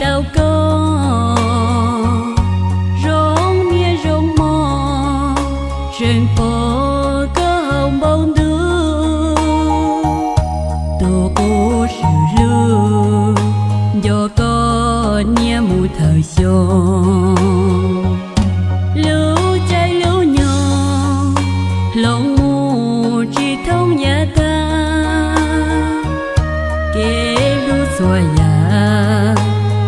tau koj zoo niaj zoo hmo, tseem pom koj haus npaum ntuj. Tus qub swm hlub nco koj niaj mus thawm xyoo. Lub caij lub nyoog hloov mus tsis thoob yav tag, kev hlub txhua yam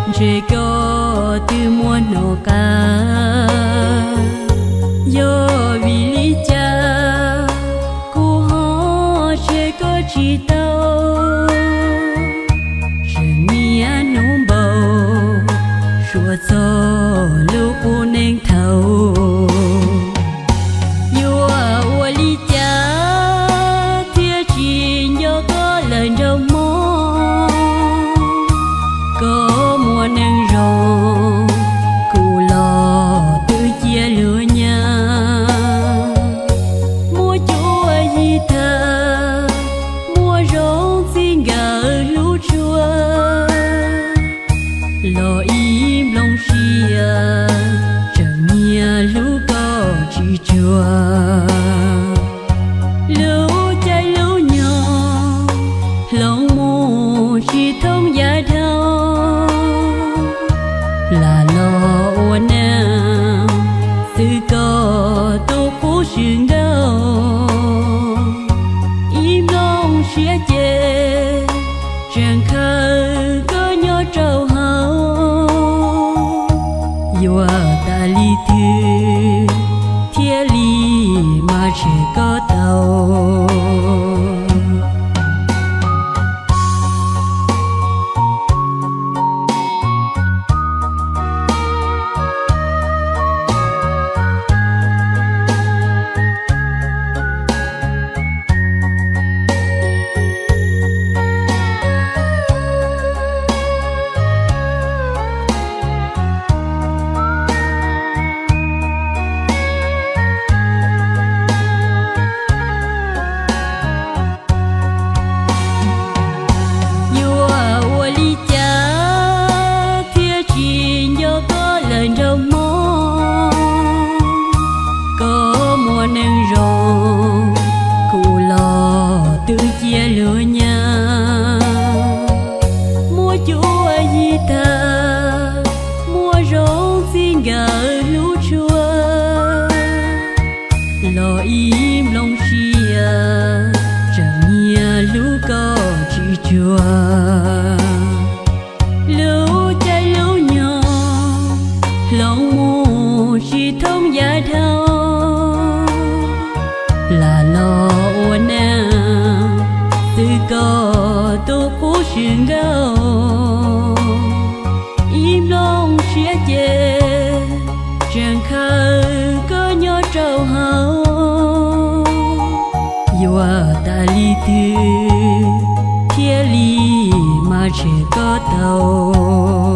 ntshe koj twb muab hnov qab. Yog vim li cas kuv ho tseg koj tsis tau? Tseem niaj hnub npau suav txog lub qub neej thaum, yuav ua li cas thiaj tsis nco koj lawm nraum mob. Koj muaj neeg zoo, kuv los twb cia luag nyab. Muab cuab yig tag, muaj zoo txij nkawm hlub tshua, los ib nplooj siab tseem niaj hlub koj tsis tsuag. Lub caij lub nyoog hloov mus tsis thoob yav dhau, lam los ua neeg xwb koj tus qub swm nkauj. Ib nplooj siab ces tseem khaws koj nyob rau hauv, yuav tas li twg thiaj li mas tseg koj tau? Yuav ua li cas thiaj tsis nco koj lawm nraum mob? Koj muaj neeg zoo, kuv los twb cia luag nyab. Muab cuab yig tag, muaj zoo txij nkawm hlub tshua, los ib nplooj siab tseem niaj hlub koj tsis tsuag. Lub caij lub nyoog hloov mus tsis thoob yav dhau, lam los ua neeg xwb koj tus qub swm nkauj. Ib nplooj siab ces tseem khaws koj nyob rau hauv, yuav tas li twg thiaj li mas tseg koj tau?